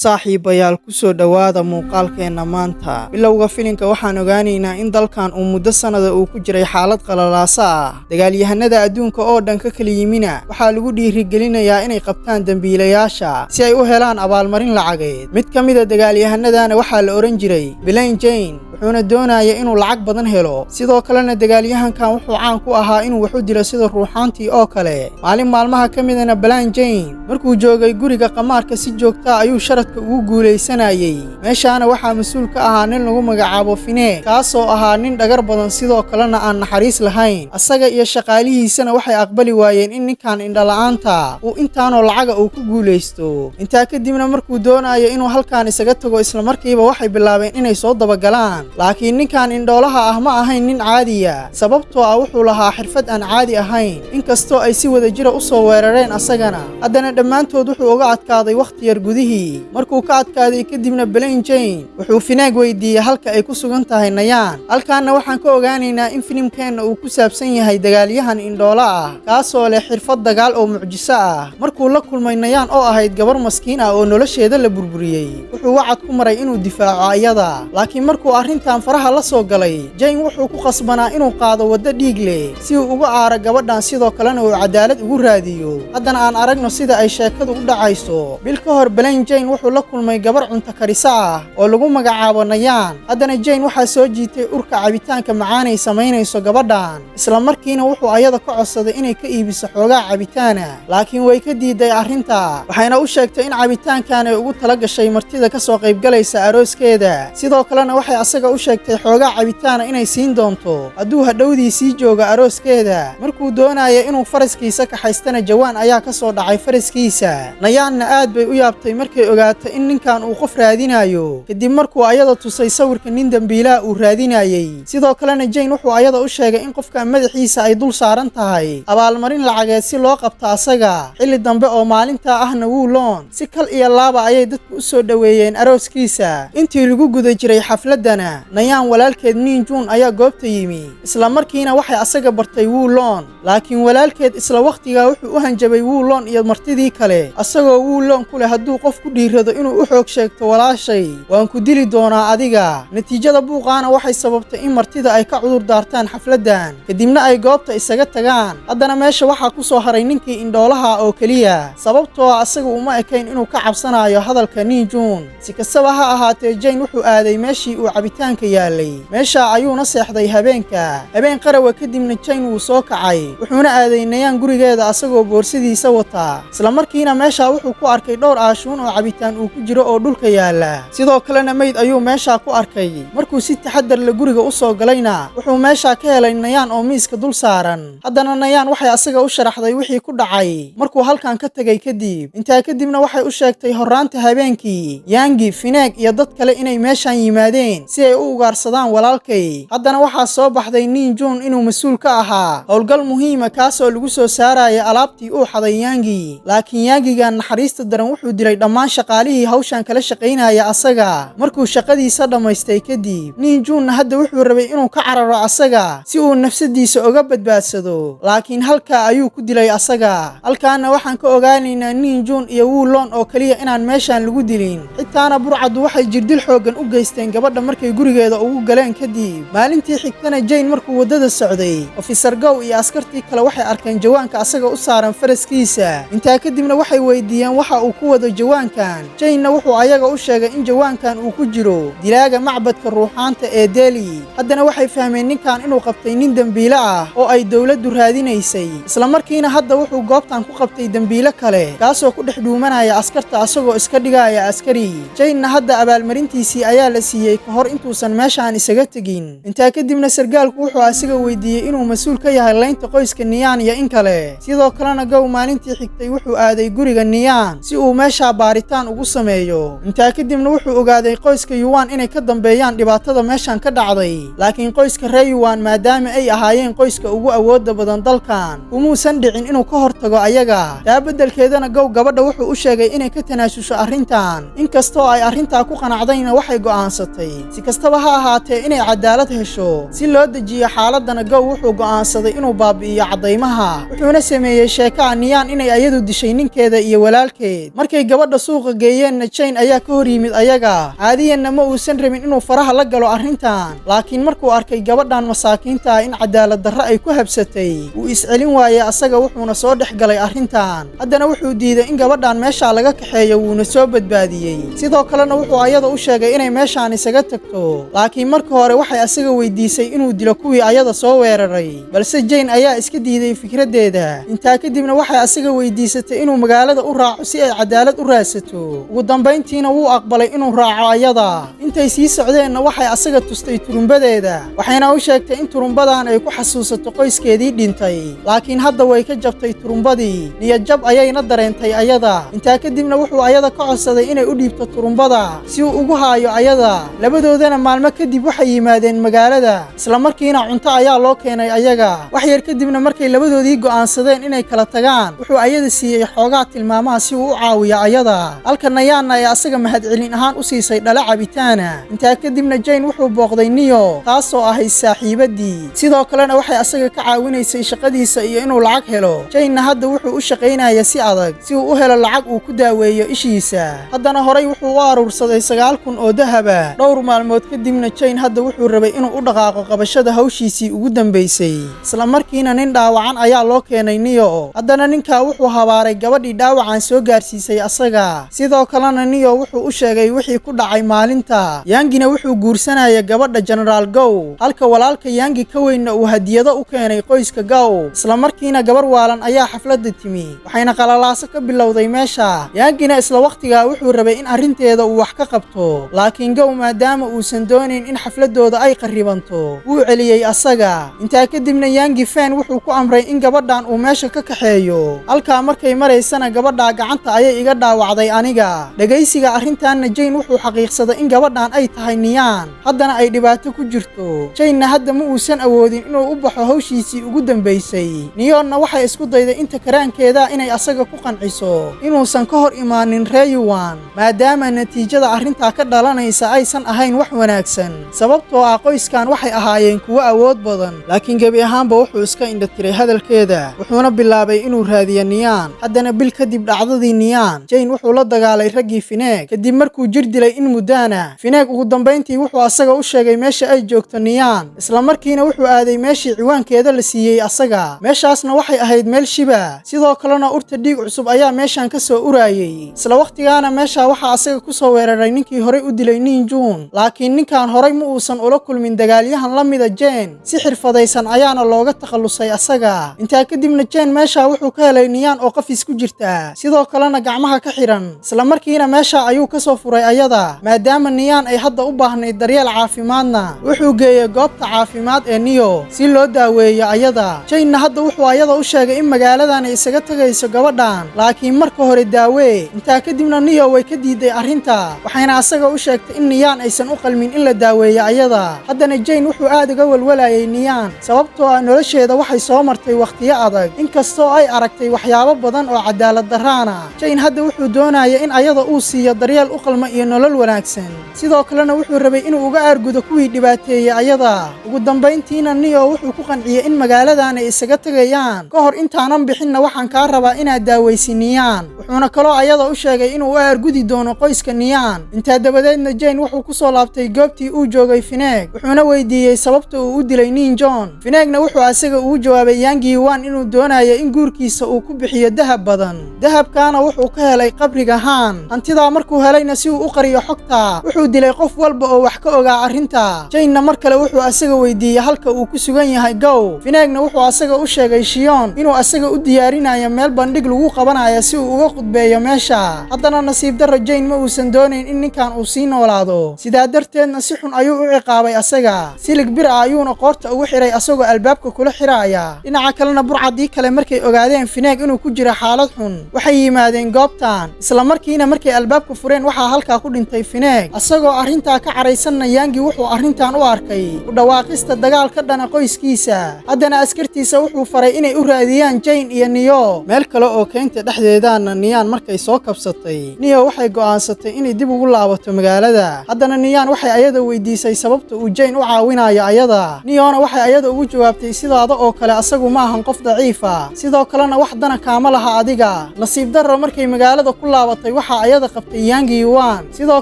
Saaxiibayaal, ku soo dhowaada muuqaalkeenna maanta. Bilowga filimka waxaan ogaanaynaa in dalkan uu muddo sannada uu ku jiray xaalad qalalaasa ah. Dagaalyahanada adduunka oo dhan ka kala yimina waxaa lagu dhiirigelinayaa inay qabtaan dembiilayaasha si ay u helaan abaalmarin lacageed. Mid ka mida dagaalyahanadana waxaa la odhan jiray Bilain Jane, wuxuuna doonaya inuu lacag badan helo. Sidoo kalena dagaalyahankan wuxuu caan ku ahaa inuu wax u dilo sida ruuxaantii oo kale. Maalin maalmaha ka midana Bilain Jane markuu joogay guriga qamaarka, si joogtaa ayuu sharadka ugu guulaysanayay. Meeshaana waxaa mas-uul ka ahaa nin lagu magacaabo Fine, kaasoo ahaa nin dhagar badan, sidoo kalena aan naxariis lahayn. Asaga iyo shaqaalihiisana waxay aqbali waayeen in ninkan indhala'aanta uu intaanoo lacaga uu ku guulaysto. Intaa kadibna markuu doonayo inuu halkan isaga tago, islamarkiiba waxay bilaabeen inay soo dabagalaan. Laakiin ninkan indhoolaha ah ma ahayn nin caadiya, sababtoo ah wuxuu lahaa xirfad aan caadi ahayn. Inkastoo ay si wada jira u soo weerareen asagana, haddana dhammaantood wuxuu uga adkaaday wakhti yar gudihii. Markuu ka adkaaday kadibna Belain Jane wuxuu Finaag weydiiyey halka ay ku sugan tahay Nayaan. Halkaanna waxaan ka ogaanaynaa in filimkeenna uu ku saabsan yahay dagaalyahan indhoolo ah, kaasoo leh xirfad dagaal oo mucjiso ah. Markuu la kulmay Nayaan oo ahayd gabar maskiin ah oo nolosheeda la burburiyey, wuxuu wacad ku maray inuu difaaco ayada. Laakiin markuu arrintan faraha la soo galay, Jane wuxuu ku khasbanaa inuu qaado waddo dhiig leh si uu uga aaro gabadhan, sidoo kalena uu cadaalad ugu raadiyo. Haddana aan aragno sida ay sheekadu u dhacayso. Bil ka hor Belain Jane wuxuu la kulmay gabar cunto karisa ah oo lagu magacaabo Nayaan. Haddana Jane waxaa soo jiitay urka cabitaanka macaanay samaynayso gabadhan. Isla markiina wuxuu ayada ka codsaday inay ka iibiso xoogaa cabitaana, laakiin way ka diiday arrinta, waxayna u sheegtay in cabitaankan ay ugu tala gashay martida ka soo qaybgalaysa arooskeeda. Sidoo kalena waxay asaga u sheegtay xoogaa cabitaana inay siin doonto hadduu hadhowdii sii joogo arooskeeda. Markuu doonaya inuu faraskiisa kaxaystana, jawaan ayaa ka soo dhacay faraskiisa. Nayaanna aad bay u yaabtay markay ogaatay in ninkan uu qof raadinayo, kadib markuu ayada tusay sawirka nin dembiilaha uu raadinayey. Sidoo kalena Jane wuxuu ayada u sheegay in qofkan madaxiisa ay dul saaran tahay abaalmarin lacageed si loo qabto asaga. Xilli dambe oo maalintaa ahna Wuloon si kal iyo laaba ayay dadku u soo dhoweeyeen arooskiisa. Intii lagu guda jiray xafladdana, Nayaan walaalkeed Ninjun ayaa goobta yimi. Isla markiina waxay asaga bartay Wuloon, laakiin walaalkeed isla wakhtigaa wuxuu u hanjabay Wuloon iyo martidii kale, asagoo Wuloon ku leh: "Hadduu qof ku dhiirado inuu u xoog sheegto walaashay, waan ku dili doonaa adiga." Natiijada buuqaana waxay sababtay in martida ay ka cudur daartaan xafladdan, kadibna ay goobta isaga tagaan. Haddana meesha waxaa ku soo haray ninkii indhoolaha oo keliya, sababtoo ah asaga uma ekayn inuu ka cabsanayo hadalka Ninjun. Si kastaba ha ahaatee, Jane wuxuu aaday meeshii uu cabitaanka yaalay, meeshaa ayuuna seexday habeenka. Habeen qarawa kadibna Jane wuu soo kacay, wuxuuna aaday Nayaan gurigeeda asagoo boorsadiisa wata. Isla markiina meeshaa wuxuu ku arkay dhowr aashuun oo cabitaan uu ku jiro oo dhulka yaala. Sidoo kalena meyd ayuu meeshaa ku arkay. Markuu si taxadar la guriga u soo galayna, wuxuu meeshaa ka helay Nayaan oo miiska dul saaran. Haddana Nayaan waxay asaga u sharaxday wixii ku dhacay markuu halkan ka tegay kadib. Intaa kadibna waxay u sheegtay horraanta habeenkii Yaangi, Fineeg iyo dad kale inay meeshan yimaadeen si ay u ugaarsadaan walaalkay. Haddana waxaa soo baxday Ninjun inuu mas-uul ka ahaa howlgal muhiima, kaasoo lagu soo saaraya alaabtii uu xaday Yaangi. Laakiin Yaangigan naxariista daran wuxuu dilay dhammaan shaqaalihii hawshan kala shaqaynaya asaga markuu shaqadiisa dhammaystay kadib. Ninjunna hadda wuxuu rabay inuu ka cararo asaga si uu nafsadiisa uga badbaadsado, laakiin halkaa ayuu ku dilay asaga. Halkaana waxaan ka ogaanaynaa Ninjun iyo Wuloon oo keliya inaan meeshan lagu dilin, xitaana burcaddu waxay jirdil xooggan u geysteen gabadha markay gurigeeda ugu galeen kadib. Maalintii xigtana Jane markuu waddada socday, Officer Gow iyo askartii kale waxay arkeen jawaanka asaga u saaran faraskiisa. Intaa kadibna waxay weydiiyeen waxa uu ku wado jawaankan. Janena wuxuu ayaga u sheegay in jawaankan uu ku jiro dilaaga macbadka ruuxaanta ee Deli. Haddana waxay fahmeen ninkan inuu qabtay nin dembiile ah oo ay dowladdu raadinaysay. Isla markiina hadda wuxuu goobtan ku qabtay dembiile kale, kaasoo ku dhex dhuumanaya askarta asagoo iska dhigaya askari. Janena hadda abaalmarintiisii ayaa la siiyey ka hor intuusan meeshaan isaga tegin. Intaa kadibna sargaalku wuxuu asiga weydiiyey inuu mas-uul ka yahay laynta qoyska Niyaan iyo in kale. Sidoo kalena Gow maalintii xigtay wuxuu aaday guriga Niyaan si uu meeshaa baaritaan ugu sameeyo. Intaa kadibna wuxuu ogaaday qoyska Yuwan inay ka dambeeyaan dhibaatada meeshan ka dhacday. Laakiin qoyska reer Yuwan, maadaama ay ahaayeen qoyska ugu awoodda badan dalkan, kumuusan dhicin inuu ka hortago ayaga. Taa beddelkeedana Gow gabadha wuxuu u sheegay inay ka tanaasusho arrintan, inkastoo Inkastoo ay arrintaa ku qanacdayna, waxay go'aansatay si kastaba ha ahaatee inay cadaalad hesho. Si loo dejiyo xaaladdana, Gow wuxuu go'aansaday inuu baabi'iyo caddaymaha, wuxuuna sameeyey sheekaa Niyaan inay ayadu dishay ninkeeda iyo walaalkeed. Markay gabadha suuqa geeyeenna, Jane ayaa ka hor yimid ayaga. Caadiyanna ma uusan rabin inuu faraha la galo arrintan, laakiin markuu arkay gabadhan masaakiinta ah in cadaalad darro ay ku habsatay, wuu iscelin waayey asaga, wuxuuna soo dhex galay arrintan. Haddana wuxuu diiday in gabadhan meeshaa laga kaxeeyo, wuuna soo badbaadiyey. Sidoo kalena wuxuu ayada u sheegay inay meeshaan isaga tagto, laakiin marka hore waxay asaga weydiisay inuu dilo kuwii ayada soo weeraray, balse Jane ayaa iska diiday fikraddeeda. Intaa kadibna waxay asaga weydiisatay inuu magaalada u raaco si ay cadaalad u raadsato. Ugu dambayntiina wuu aqbalay inuu raaco ayada. Intay sii socdeenna, waxay asaga tustay turumbadeeda, waxayna u sheegtay in turumbadan ay ku xasuusato qoyskeedii dhintay, laakiin hadda way ka jabtay turumbadii, niyadjab ayayna dareentay ayada. Intaa kadibna wuxuu ayada ka codsaday inay u dhiibto turumbada si uu ugu haayo ayada. Labadoodana maalmo kadib waxay yimaadeen magaalada, isla markiina cunto ayaa loo keenay ayaga. Wax yar kadibna, markay labadoodii go'aansadeen inay kala tagaan, wuxuu ayada siiyey xoogaa tilmaamaha si uu u caawiyo ayada, halka Nayaanna ay asaga mahadcelin ahaan u siisay dhala cabitaana. Intaa kadibna Jane wuxuu booqday Niyo, taasoo ahayd saaxiibaddii, sidoo kalena waxay asaga ka caawinaysay shaqadiisa iyo inuu lacag helo. Janena hadda wuxuu u shaqaynaya si adag si uu u helo lacag uu ku daaweeyo ishiisa. Haddana horay wuxuu u aruursaday 9000 oo dahaba. Dhowr maalmood kadibna Jane hadda wuxuu rabay inuu u dhaqaaqo qabashada hawshiisii ugu dambaysay. Isla markiina nin dhaawacan ayaa loo keenay Niyo. Haddana ninkaa wuxuu habaaray gabadhii dhaawacan soo gaarsiisay asaga. Sidoo kalena Niyo wuxuu u sheegay wixii ku dhacay maalinta. Yangina wuxuu guursanaya gabadha Genaraal Gow, halka walaalka Yangi ka weynna uu hadiyado u keenay qoyska Gow. Isla markiina gabar waalan ayaa xafladda timi, waxayna qalalaaso ka bilowday meesha. Yangina isla wakhtigaa wuxuu rabay in arrinteeda uu wax ka qabto, laakiin Gow maadaama uusan doonayn in xafladooda ay qarribanto, wuu celiyey asaga. Intaa kadibna Yangi Fen wuxuu ku amray in gabadhan uu meesha ka kaxeeyo. Halkaa markay maraysana, gabadhaa gacanta ayay iga dhaawacday aniga. Dhegaysiga arrintaanna Jane wuxuu xaqiiqsaday in gabadhan ay tahay Niyaan, haddana ay dhibaato ku jirto. Janena hadda ma uusan awoodin inuu u baxo hawshiisii ugu dambaysay. Niyoonna waxay isku dayday inta karaankeeda inay asaga ku qanciso inuusan ka hor imaanin Reyuwan, maadaama natiijada arrintaa ka dhalanaysa aysan ahayn wax wanaagsan, sababtoo ah qoyskan waxay ahaayeen kuwo awood badan. Laakiin gebi ahaanba wuxuu iska indhatiray hadalkeeda, wuxuuna bilaabay inuu raadiyo Niyaan. Haddana bil kadib dhacdadii Niyaan, Jane wuxuu la dagaalay raggii Fineeg. Kadib markuu jir dilay in muddaana, Fineeg ugu dambayntii wuxuu asaga u sheegay meesha ay joogto Niyaan. Isla markiina wuxuu aaday meeshii ciwaankeeda la siiyey asaga. Meeshaasna waxay ahayd meel shiba, sidoo kalena urta dhiig cusub ayaa meeshan ka soo uraayey. Isla wakhtigaana meesha waxaa asaga ku soo weeraray ninkii horay u dilay Nin Juun, laakiin ninkan horay ma uusan ula kulmin dagaalyahan la mida Jane. Si xirfadaysan ayaana looga takhallusay asaga. Intaa kadibna Jane meesha wuxuu ka helay Niyaan oo qafis ku jirta, sidoo kalena gacmaha ka xiran. Isla markiina meesha ayuu ka soo furay ayada. Maadaama Niyaan ay hadda u baahnayd daryeel caafimaadna, wuxuu geeyey goobta caafimaad ee Niyo si loo daaweeyo ayada. Janena hadda wuxuu ayada u sheegay in magaaladan ay isaga tegayso gabadhan, laakiin marka hore daawee. Intaa kadibna Niyo way ka diiday arrinta, waxayna asaga u sheegtay in Niyaan aysan u qalmin in la daaweeyo ayada. Haddana Jane wuxuu aad uga walwalayay Niyaan, sababtoo ah nolosheeda waxay soo martay wakhtiyo adag, inkastoo ay aragtay waxyaabo badan oo cadaalad darraana. Jane hadda wuxuu doonaya in ayada uu siiyo daryeel u qalma iyo nolol wanaagsan, sidoo kalena wuxuu rabay inuu uga aargudo kuwii dhibaateeyey ayada. Ugu dambayntiina Niyo wuxuu ku qanciyey in magaaladan ay isaga tegayaan. Ka hor intaanan bixinna, waxaan kaa rabaa inaad daawaysi Niyaan. Wuxuuna kaloo ayada u sheegay inuu u aargudi doono qoyska Niyaan. Intaa dabadeedna Jane wuxuu ku soo laabtay goobtii uu joogay Fineeg, wuxuuna weydiiyey sababta uu u dilay Nin John. Fineegna wuxuu asaga ugu jawaabay Yangi Wan inuu doonayo in guurkiisa uu ku bixiyo dahab badan. Dahabkaana wuxuu ka helay qabriga Haan. Hantidaa markuu helayna, si uu u qariyo xogta, wuxuu dilay qof walba oo wax ka ogaa arrinta. Janena mar kale wuxuu asaga weydiiyey halka uu ku sugan yahay Gow. Fineegna wuxuu asaga u sheegay Shiyon inuu asaga u diyaarinayo meel bandhig lagu qabanayo si uu uga khudbeeyo meesha. Haddana nasiib darro, Jane ma uusan doonayn in ninkan uu sii noolaado, sidaa darteedna si xun ayuu u ciqaabay asaga. Silig bir ah ayuuna qoorta ugu xiray asagoo albaabka kula xiraaya. Dhinaca kalena burcadii kale markay ogaadeen Fineeg inuu ku jiro xaalad xun, waxay yimaadeen goobtan. Isla markiina markay albaabka fureen, waxaa halkaa ku dhintay Fineeg. Asagoo arrintaa ka caraysanna, Yangi wuxuu arrintan u arkay u dhawaaqista dagaal ka dhana qoyskiisa. Haddana askartiisa wuxuu faray inay u raadiyaan Jane iyo Niyo. Meel kale oo keynta dhexdeedaana, Niyaan markay soo kabsatay, Niyo waxay go'aansatay go'aansatay inay dib ugu laabato magaalada. Haddana Niyaan waxay ayada weydiisay sababta uu Jane u caawinayo ayada. Niyona waxay ayada ugu jawaabtay, sidaada oo kale asagu ma ahan qof daciifa, sidoo kalena wax dana kaama laha adiga. Nasiib darro, markay magaalada ku laabatay waxaa ayada qabtay Yangi Yuan, sidoo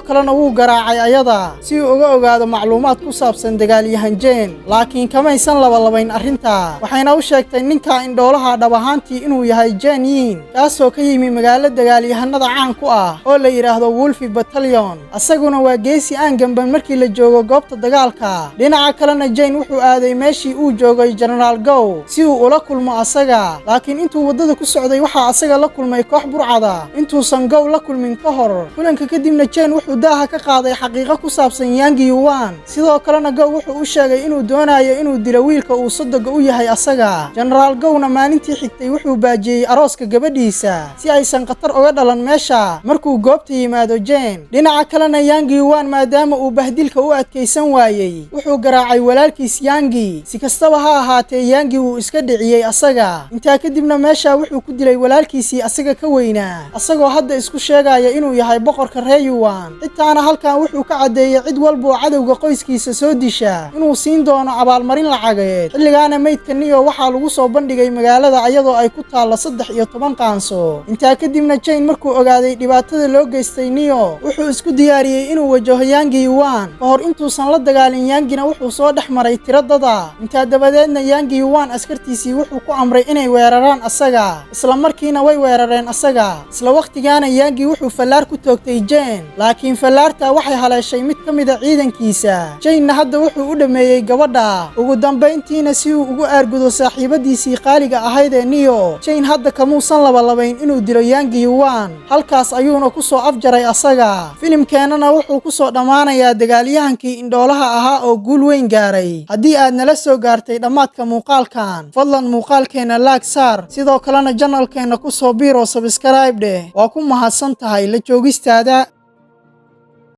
kalena wuu garaacay ayada si uu uga ogaado macluumaad ku saabsan dagaalyahan Jane. Laakiin kamaysan labalabayn arrinta, waxayna u sheegtay ninka indhoolaha dhab ahaantii inuu yahay Jane Yin, kaasoo ka yimi magaalo dagaalyahanada caan ku ah oo la yidhaahdo Wolfi Battalion. Asaguna waa geesi aan gamban markii la joogo goobta dagaalka. Dhinaca kalena, Jane wuxuu aaday meeshii uu joogay Genaraal Gow si uu ula kulmo asaga, laakiin intuu waddada ku socday waxaa asaga la kulmay koox burcada intuusan Gow la kulmin ka hor. Kulanka kadibna Jane wuxuu daaha ka qaaday xaqiiqo ku saabsan Yangi Yuan. Sidoo kalena Gow wuxuu u sheegay inuu doonayo inuu dilo wiilka uu sodoga u yahay asaga. Genaraal Gowna maalintii xigtay wuxuu baajiyey arooska gabadhiisa si aysan khatar uga dhalan meesha markuu goobta yimaado Jane. Dhinaca kalena, Yangi Yuan maadaama uu bahdilka u adkaysan waayey, wuxuu garaacay walaalkiis Yangi. Si kastaba ha ahaatee, Yangi wuu iska dhiciyey asaga. Intaa kadibna meesha wuxuu ku dilay walaalkiisii asaga ka weynaa, asagoo hadda isku sheegaya inuu yahay boqorka reer Yuan. Xitaana halkan wuxuu ka caddeeyey cid walboo cadowga qoyskiisa soo disha inuu siin doono abaalmarin lacageed. Xilligaana meydka Niyo waxaa lagu soo bandhigay magaalada ayadoo ay ku taallo 13 qaanso. Intaa kadibna Jane markuu ogaaday dhibaatada loo geystay Niyo, wuxuu isku diyaariyey inuu wajaho Yangi Yuan. Ka hor intuusan la dagaalin Yangina, wuxuu soo dhex maray tiradada. Intaa dabadeedna Yangi Yuan askartiisii wuxuu ku amray inay weeraraan asaga. Isla markiina way weerareen asaga. Isla wakhtigaana Yangi wuxuu fallaar ku toogtay Jane, laakiin fallaarta waxay haleeshay mid ka mid a ciidankiisa. Janena hadda wuxuu u dhammeeyey gabadha. Ugu dambayntiina, si uu ugu aargudo saaxiibadiisii qaaliga ahayd ee Niyo, Jane hadda kamuusan labalabayn inuu dilo Yangi Yuan. Halkaas ayuuna ku soo afjaray asaga. Filimkeennana wuxuu ku soo dhammaanayaa dagaalyahankii indhoolaha ahaa oo guul weyn gaaray. Haddii aad nala soo gaartay dhammaadka muuqaalkan, fadlan muuqaalkeenna like saar, sidoo kalena channelkeenna ku soo biiroo subscribe dheh. Waa ku mahadsan tahay la joogistaada.